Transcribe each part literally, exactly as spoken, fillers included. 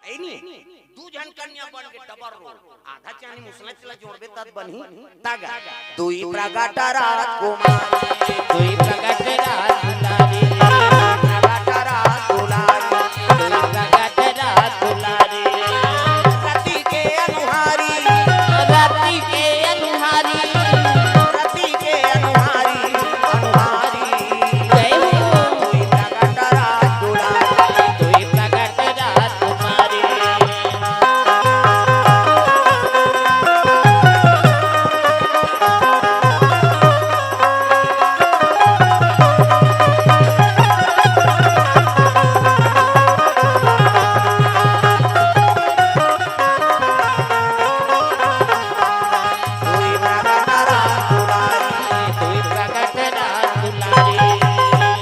ए नी, दू झन कन्या बन के डबल रोल। आधा चानी मुसला चला जोड़बे तब बनही। तगा, दुई प्रगट राजकुमारी, दुई प्रगट राजकुमारी, प्रगट राजकुमारी, दुई प्रगट राजकुमारी। रति के अनुहारी, रति के अनुहारी, रति के अनुहारी, अनुहारी। जय हो। दुई प्रगट राजकुमारी, दुई प्रगट राजकुमारी।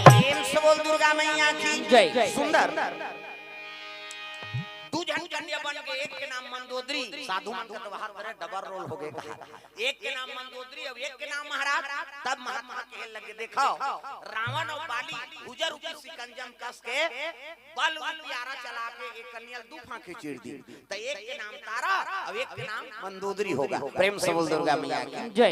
प्रेम से बोल दुर्गा मैया की जय। सुंदर। दू झन कन्या बन के, एक के नाम मंदोदरी, साधु मन के तो बाहर करे डबल रोल हो गए कहा। एक के नाम मंदोदरी, अब एक के नाम महाराज। तब महात्मा कहे लगे, देखो, रावण और बाली भुजा रूपी सिकंजम कस के बल रूपी आरा चला के एक कन्या ल दू फांके चीर दी। त एक के नाम तारा, अब एक के नाम मंदोदरी होगा। प्रेम से बोल दुर्गा मैया की जय।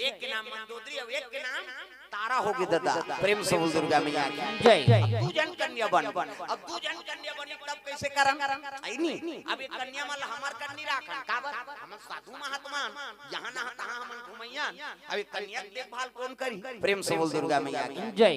एक के नाम मंदोदरी, अब एक के नाम तारा होगे दादा। प्रेम से बोल दुर्गा मैया की जय। अब दू झन कन्या बन, अब दू झन कन्या बन, तब कैसे करन? आई नी, अब एक कन्या मन ल हमर कन्या राखन, काबर? हमन साधु महात्मा, यहाँ ना तहाँ हमन घुमैयन। अब एक कन्या के देखभाल कौन करी? प्रेम से बोल दुर्गा मैया की जय।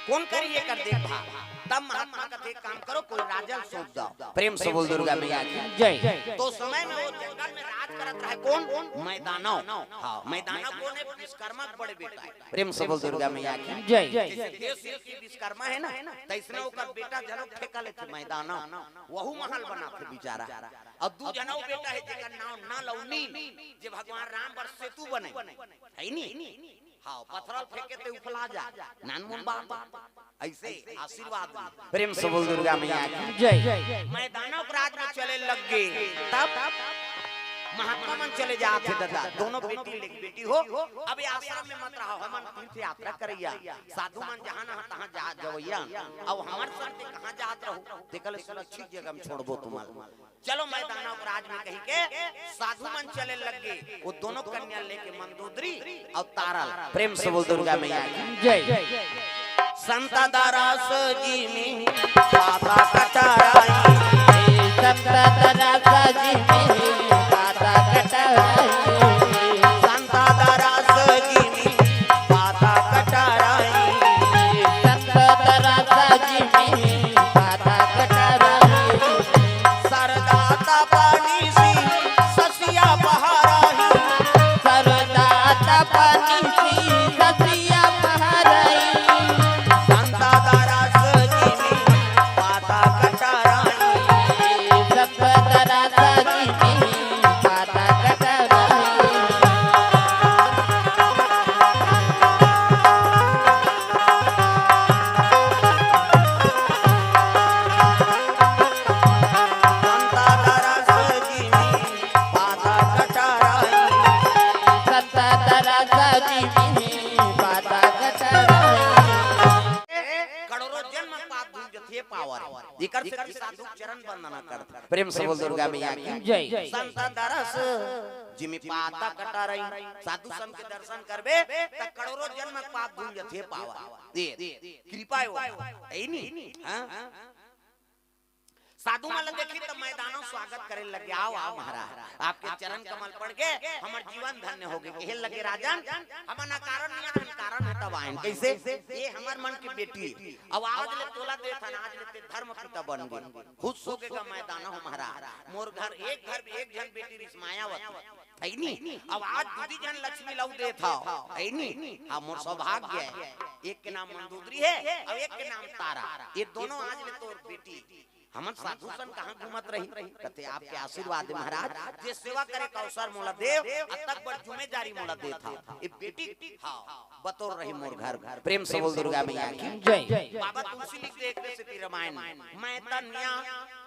कौन करी एकर देखभाल? तब महात्मा कथे, एक काम करो, कोई राजा ल सौंप दो। प्रेम से बोल दुर्गा मैया की जय। तो समय में वो जंगल में राज करत रहे कौन? मैदानव। हाँ, मैदानव कौन है? विश्वकर्मा के बड़े बेटा है। प्रेम से बोल दुर्गा मैया की जय। जैसे देव सिंह के विश्वकर्मा है ना, तैसने ओकर बेटा घलो ठेका लेथे मैदानव। वहू महल बनाथे बिचारा। अब दू झन अउ बेटा है जेकर नाम नल अउ नील, जे भगवान राम बर सेतु बने, है नी? हाँ, पथरा ल फेंके ते उफला जा, नानमुन बात। ऐसे आशीर्वाद मिले। प्रेम से बोल दुर्गा मैया की जय। मैदानव के राज में चले लग गे, तब महात्मा मन चले जात हे दादा, दोनों बेटी ले बेटी हो, अब ये आश्रम में मत रहो, हमन तीर्थ यात्रा करैया, साधु मन जहाँ न तहाँ जा जवैया, अब हमर संग ते कहाँ जात रहो, तेकर ले सुरक्षित जगह में छोड़बो तुमन। चलो मैदानव के राज में कही के साधु मन चले लग गे। वो दोनों कन्या लेके मंदोदरी अउ तारा ल। प्रेम से बोल दुर्गा मैया की जय। संत दरस जिमि पाता कटराई। संत दरस जिमि पाता कटराई। संत दरस जिमि पाता कटराई। संत दरस जिमि पाता कटराई। सरदा तपनिसि ससिया पहराही। सरदा तपनिसि ससिया पहराही। संत दरस जिमि पाता कटराही। संत दरस जिमि पाता कटराही। संत दरस जिमि पाता कटराई। संत दरस जिमि पाता कटराई। करोड़ों जन्म पाप धुल जथे पावर। एकर से साधु चरण वंदना करत। प्रेम से बोल दुर्गा मैया की जय। संत दरस जिमि पाता कटराई। साधु संत के दर्शन करबे त करोड़ों जन्म पाप धुल जथे पावर। ये कृपा हो, है नी? हाँ? साधु मन ल देखी त मैदानव स्वागत करे लगे, "आओ, आओ महाराज, आपके चरण कमल पड़ के हमर जीवन धन्य हो गे।" कहे लगे, "राजन, हमन अकारण नइ आथन, कारण हे तब आयन।" कैसे? ये हमर मन के बेटी, अब आज ले तोला देथन, आज ले ते धर्म पिता बन गे। खुश हो गे गा मैदानव महाराज, मोर घर एक घर में एक झन बेटी रिस मायावती, है नी? अब आज दू दी झन लक्ष्मी ल अउ देथव, है नी? हाँ, मोर सौभाग्य हे। एक के नाम मंदोदरी हे अउ एक के नाम तारा। ये दोनों आज ले तोर बेटी। हमन साधु संग कहाँ घूमत रही? कथे, "आपके आशीर्वाद हे महाराज, जे सेवा करे के अवसर मोला देव, अतक बड़ जिम्मेदारी मोला देथव।" ये बेटी, हाँ, बतौर रही मोर घर। प्रेम से बोल दुर्गा मैया की जय। बाबा तुलसी लिख दे एक दे से रामायण में, "मैं तनया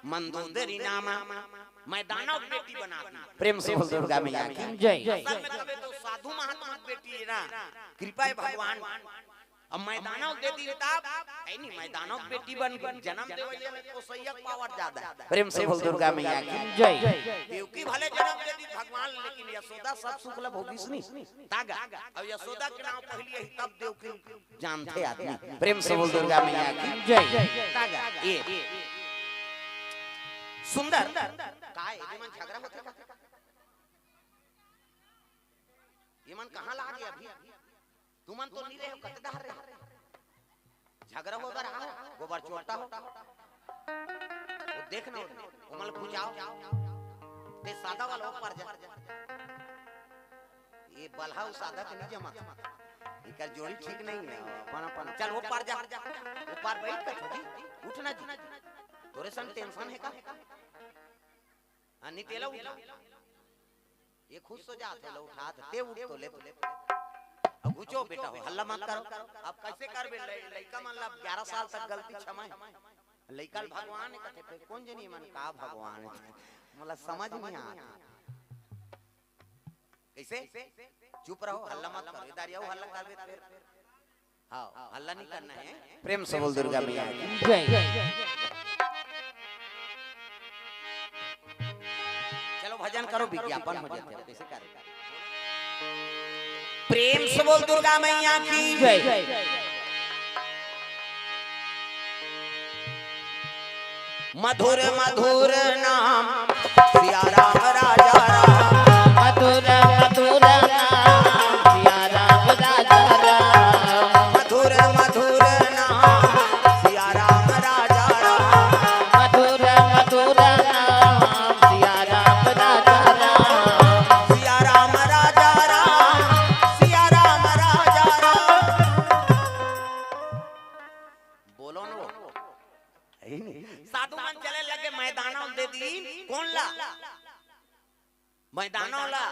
मंदोदरी नामा।" मैदानव बेटी बना दी। प्रेम से बोल दुर्गा मैया की जय। असल में कबे तो साधु महात्मा के बेटी हे ना, कृपा हे भगवान। अब मैदानव दे दिन तब, है नी, मैदानव बेटी बन गई, जन्म देवइया में कोसैया के पावर ज्यादा है। प्रेम से बोल दुर्गा मैया की जय। देवकी भले जन्म दे दिन भगवान, लेकिन यशोदा सब सुख ल भोगिस नी। तागा, अब यशोदा के नाम पहली यही तब देवकी जानथे आदमी। प्रेम से बोल दुर्गा मैया की जय। तागा, ये। सुंदर, काय, ये मन झगड़ा होथे का? ये मन कहाँ ला गए अभी? तुमन तो नहीं रहे हो, कतदार रहे। झगड़ा हो बर आओ, गोबर चोरता हो। वो देख ना, वो मल बुझाओ। ते सादा वाला ऊपर जा। ये बलहा उ सादा के नहीं जमा। इकर जोड़ी ठीक नहीं है, अपन अपन। चल वो पार जा। वो पार बैठ के छोटी, उठ ना जी। तोरे सन टेंशन है का? हाँ, नहीं तेला उठा। ये खुश हो जात है, लो उठा दे, ते उठ तो ले, तो ले। अब घुचो बेटा हो, हल्ला मत करो। अब कैसे करबे? लइ-, लइका मन ला ग्यारह साल तक गलती क्षमा है। लइका ल भगवान कथे, फिर कौन जनी मन का भगवान है? मोला समझ नहीं आता। कैसे? चुप रहो, हल्ला मत करो। इधर आओ, हल्ला करबे फिर। हाँ, हल्ला नहीं करना है। प्रेम से बोल दुर्गा मैया की जय। चलो भजन करो, विज्ञापन हो जाते हैं, कैसे करें? प्रेम से बोल दुर्गा मैया की जय। मधुर मधुर नाम सिया राम राजा राम। मधुर मधुर नाम सिया राम राजा राम। मधुर मधुर नाम सिया राम राजा राम। मधुर मधुर नाम सिया राम राजा राम। सिया राम राजा राम, सिया राम राजा राम। बोलो न वो। साधु मन चले लगे मैदानव दे दिन, कौन ला? मैदानव ला।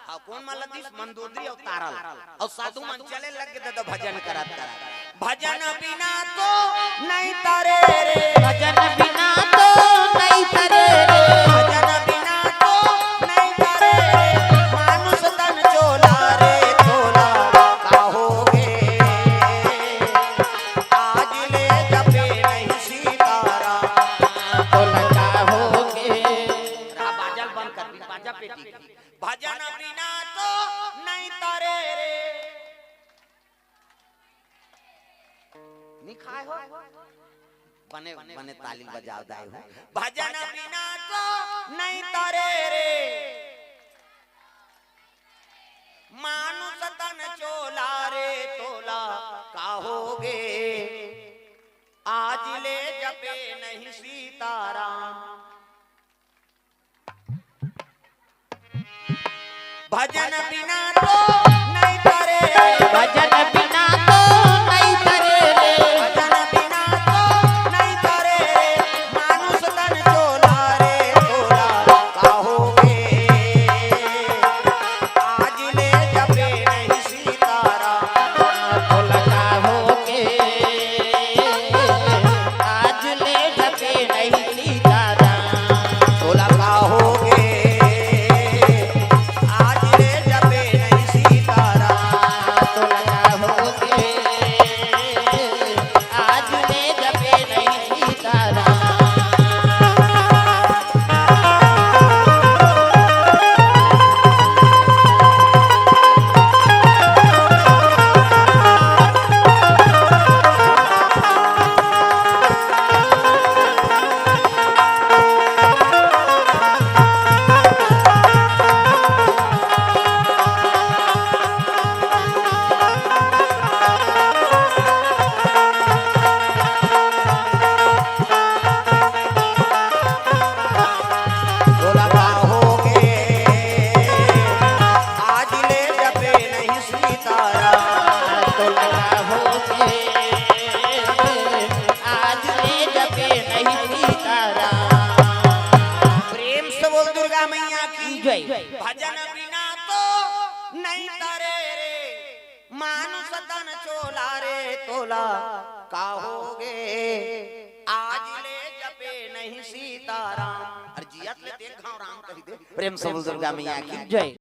हाँ, कौन मन ला दिस? मंदोदरी अउ तारा ला। अउ साधु मन चले लगे दादा भजन करत करत। भजन बिना तो नहीं तरे रे। भजन बिना तो नहीं तरे रे। भजन बिना तो नहीं तरे रे। मानुष तन चोला रे चोला का होगे। आज ले जपे नहीं सीताराम। तोला का होगे। रहा बाजा ल बंद कर दी, बाजा पेटी। भजन बिना तो नहीं तरे रे। निखाय हो। बने, बने ताली बजाव दाई हो। भजन बिना तो नहीं तरे रे। मानुष तन चोला रे तोला का होगे। आज ले जपे नहीं सीताराम। भजन बिना तो नहीं तरे। भजन बिना तो नहीं तरे रे। भजन बिना तो नहीं तरे रे। मानुष तन चोला रे चोला का होगे। आज ले जपे नहीं सीताराम। तोला का होगे। आज ले जपे नहीं सीताराम। तोला का होगे। आज ले जपे नहीं सीताराम। तोला का होगे। आज ले जपे नहीं सीताराम। तोला का होगे। आज ले जपे नहीं सीताराम। तोला का होगे। आज ले जपे नहीं सीताराम। प्रेम से बोल दुर्गा मैया की जय। भजन बिना तो नहीं तरे रे। मानुष तन चोला रे तोला का होगे। आज ले जपे नहीं सीताराम। अरे जियत ले देख घाव राम कहि दे। प्रेम से बोल दुर्गा मैया की जय।